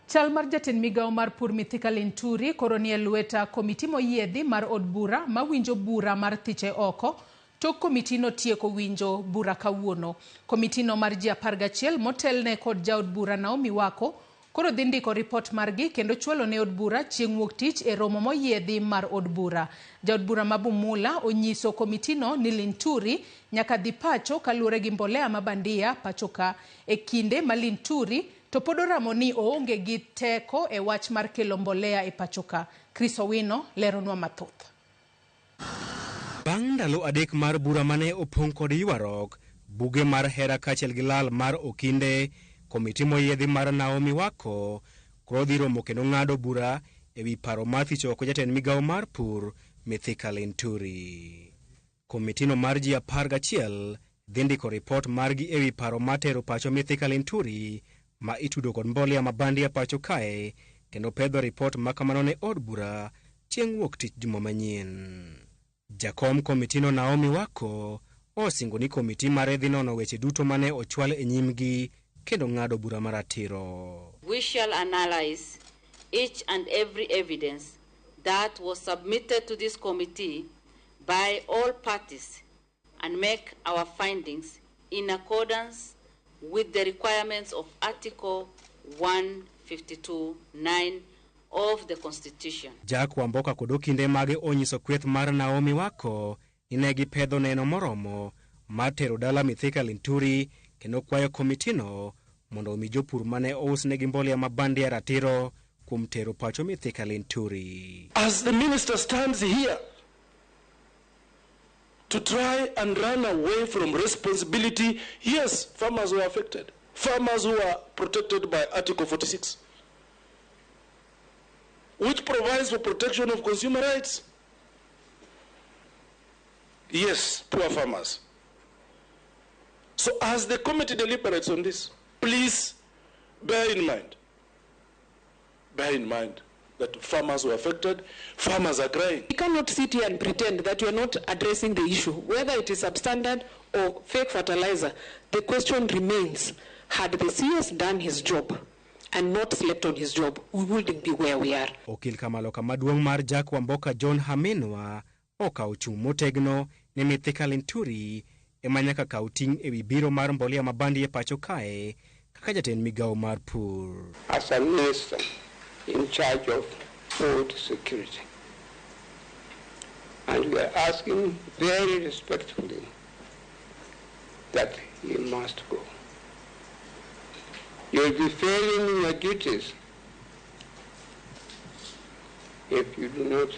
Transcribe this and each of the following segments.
Chal mar jatend migawo mar pur Mithika Linturi koro nie lweta komiti moyiedhi mar od bura mawinjo bura mar thiche oko tok komitino tieko winjo bura kawuono. Komitino mar ji 11 motelne kod jaod bura Naomi Wako koro dhi ndiko ripot margi kendo chwalo ne od bura chieng' wuok tich e romo moyiedhi mar od bura. Jaod bura ma Bumula onyiso komitino ni Linturi nyaka dhi pacho kaluwore gi mbolea ma bandia pacho ka e kinde ma Linturi to pod oramo ni oonge gi teko e wach mar kelo mbolea e pacho ka. Chris Owino leronwa mathoth. Bang' ndalo 3 mar bura mane opong' kod ywaruok, buge mar hera kaachiel gi lal mar okinde, komiti moyiedhi mar Naomi Wako koro dhi romo kendo ng'ado bura ewi paro mar thicho oko jatend migawo mar pur Mithika Linturi. Komitino mar ji 11 dhi ndiko ripot margi ewi paro mar tero pacho Mithika Linturi ma itudo kod mbolea ma bandia pacho kae kendo pedho ripot ma kamano ne od bura chieng' wuok tich juma manyien. Jakom komitino Naomi Wako osingo ni komiti mare dhi nono weche duto mane ochwal e nyimgi kendo ng'ado bura maratiro. We shall analyze each and every evidence that was submitted to this committee by all parties and make our findings in accordance with the requirements of Article 152.9 of the Constitution. Jack Wamboka kod okinde mage onyiso kweth mar Naomi Wako ni ne gipedho neno moromo mar tero dala Mithika Linturi kendo kwayo komitino mondo omi jopur mane ousnegi mbolea ma bandia ratiro kuom tero pacho Mithika Linturi. As the minister stands here to try and run away from responsibility, yes, farmers were affected. Farmers who are protected by Article 46, which provides for protection of consumer rights. Yes, poor farmers. So as the committee deliberates on this, please bear in mind that farmers were affected, farmers are crying. We cannot sit here and pretend that we are not addressing the issue, whether it is substandard or fake fertilizer. The question remains, had the CS done his job and not slept on his job, we wouldn't be where we are. Okil kamaloka maduong' mar Jack Wamboka John Haminwa okawo chung' motegno ne Mithika Linturi ema nyaka kaw ting' ewi biro mar mbolea ma bandia e pacho kae kaka jatend migawo mar pur. As a minister in charge of food security, and we are asking very respectfully that he must go. You will be failing in your duties if you do not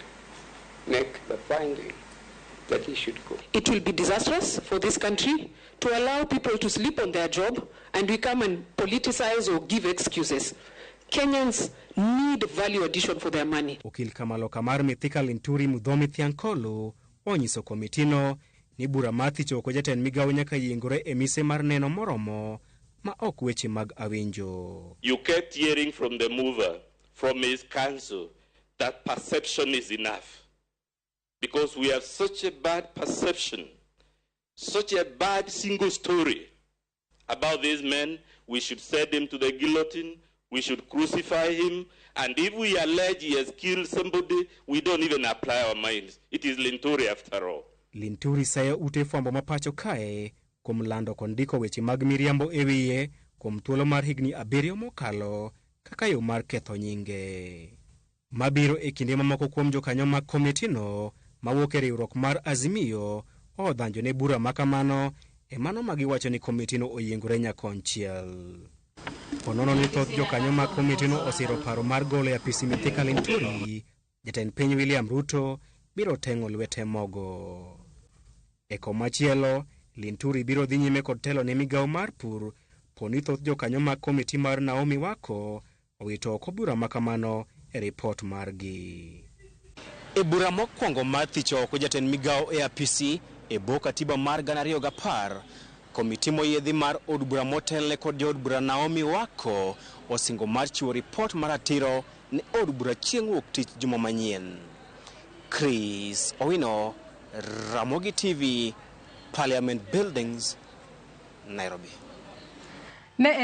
make the finding that he should go. It will be disastrous for this country to allow people to sleep on their job and we come and politicize or give excuses. Kenyans need value addition for their money. Okil kamaloka mar Mithika Linturi Mudhomi Thiankolu onyiso komitino ni bura mar thicho oko jatend migawo nyaka yiengore e mise mar neno moromo ma ok weche mag awinjo. You kept hearing from the mover, from his counsel, that perception is enough. Because we have such a bad perception, such a bad single story about this man. We should send him to the guillotine, we should crucify him, and if we allege he has killed somebody, we don't even apply our minds. It is Linturi after all. Linturi sayo ute fwambo ma pacho kae kuom lando kod ndiko weche mag miriambo e wiye kuom thuolo mar higni 7 mokalo kaka yo mar ketho nyinge. Mabiro e kinde mamoko kuom jokanyo mag komitino mawuok e riwruok mar Azimio odhanjo ne bura makamano e mano ma giwacho ni komitino oyiengore nyakonchiel. Ponono ni thoth jokanyo mag komitino osiro paro mar golo e apisi Mithika Linturi, jatend piny William Ruto biro teng'o lwete mogo. E komachielo, Linturi biro dhi nyime kod telo ne migawo mar pur poni thoth jokanyo mag komiti mar Naomi Wako owito oko bura makamano e ripot margi. E bura mokwongo mar thicho oko jatend migawo e apisi e bwo katiba mar 2010, komiti moyiedhi mar od bura motelne kod jaod bura Naomi Wako osingo mar chiwo ripot maratiro ne od bura chieng' wuok tich juma manyien. Chris Owino, Ramogi TV, Parliament Buildings, Nairobi. Ne